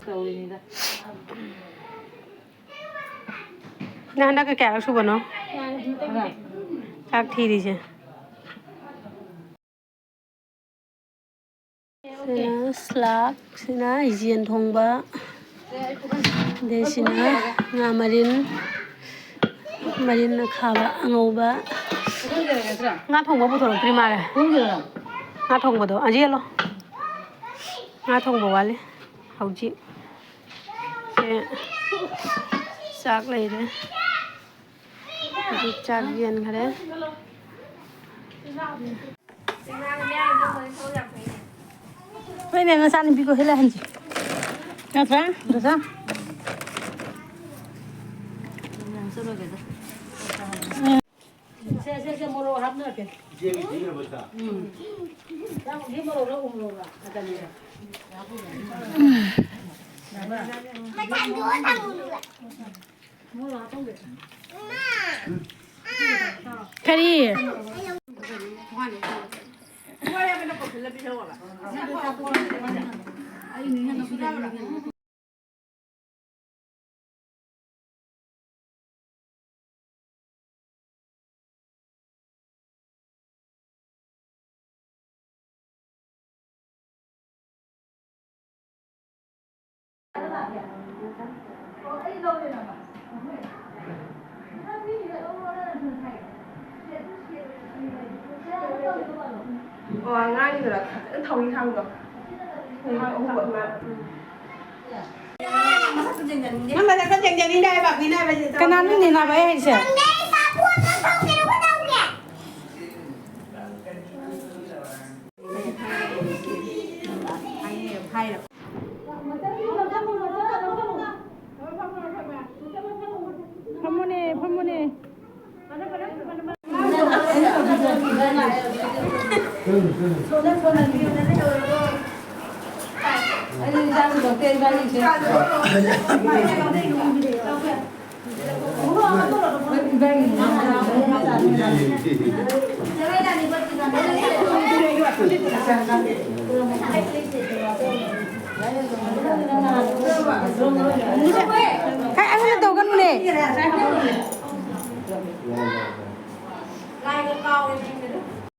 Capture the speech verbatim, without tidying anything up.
ꯇꯧꯔꯤꯅꯤꯗ꯫ ꯅꯪ ꯍꯟꯗꯛꯀ ꯀꯌꯥꯔꯛ ꯁꯨꯕꯅꯣ? ꯈꯔ꯫ ꯆꯥꯛ ꯊꯤꯔꯤꯁꯦ꯫ ꯁꯤꯅ ꯁꯂꯥꯛ, ꯁꯤꯅ ꯌꯦꯟ ꯊꯣꯡꯕ, ꯑꯗꯩ ꯁꯤꯅ ꯉꯥ ꯃꯔꯤꯟ, ꯃꯔꯤꯟ ꯑꯈꯥꯕ ꯑꯉꯧꯕ꯫ ꯉꯥ ꯊꯣꯡꯕ ꯄꯨꯊꯣꯔꯛꯇ꯭ꯔꯤ ꯃꯥꯜꯂꯦ꯫ ꯉꯥ ꯊꯣꯡꯕꯗꯣ, ꯑ, ꯌꯦꯜꯂꯣ꯫ ꯉꯥ ꯊꯣꯡꯕ ꯋꯥꯠꯂꯤ꯫ ꯍꯧꯖꯤꯛ ꯁꯦ ꯆꯥꯛ ꯂꯩꯔꯦ꯫ ꯍꯧꯖꯤꯛ ꯆꯥꯛ ꯌꯦꯟꯈꯔꯦ꯫ ꯍꯣꯏꯅꯦ, ꯅꯆꯥꯅꯨꯄꯤꯗꯣ ꯍꯦꯜꯂꯛꯍꯟꯁꯤ꯫ ꯅꯠꯇ꯭ꯔꯥ? ꯅꯠꯇ꯭ꯔꯥ? ꯁꯦ, ꯁꯦ, ꯁꯦ, ꯃꯣꯔꯣꯛ ꯍꯥꯞꯅꯔꯛꯀꯦ꯫ ꯎꯝ꯫ ꯅꯪ ꯁꯤ ꯃꯣꯔꯣꯛꯂ ꯎ ꯃꯣꯔꯣꯛꯂ? ꯑꯀꯪꯕꯔ? ꯃꯣꯔꯣꯛ ꯍꯥꯞꯄꯝꯒꯦ꯫ ꯀꯔꯤ? ꯑꯣ, ꯑꯉꯥꯡꯒꯤꯗꯨꯔꯥ? ꯐꯖꯅ ꯊꯧꯔꯤ ꯊꯥꯡꯕꯗꯣ꯫ ꯄꯨꯡ ꯑꯍꯨꯝ ꯑꯗꯨꯃꯥꯏꯅ꯫ ꯎꯝ꯫ ꯅꯪ ꯃꯊꯛꯇ ꯌꯦꯡꯖꯅꯤꯡꯗꯦ ꯍꯥꯏꯕ, ꯀꯨꯏꯅ ꯍꯥꯏꯕꯁꯦ꯫ ꯀꯅꯥꯅꯣ ꯅꯦꯅꯥꯕꯥꯏ ꯍꯥꯏꯁꯦ? ꯐꯝꯃꯨꯅꯦ, ꯐꯝꯃꯨꯅꯦ꯫ ꯍꯦ, ꯑꯩꯉꯣꯟꯗ ꯇꯧꯒꯅꯨꯅꯦ꯫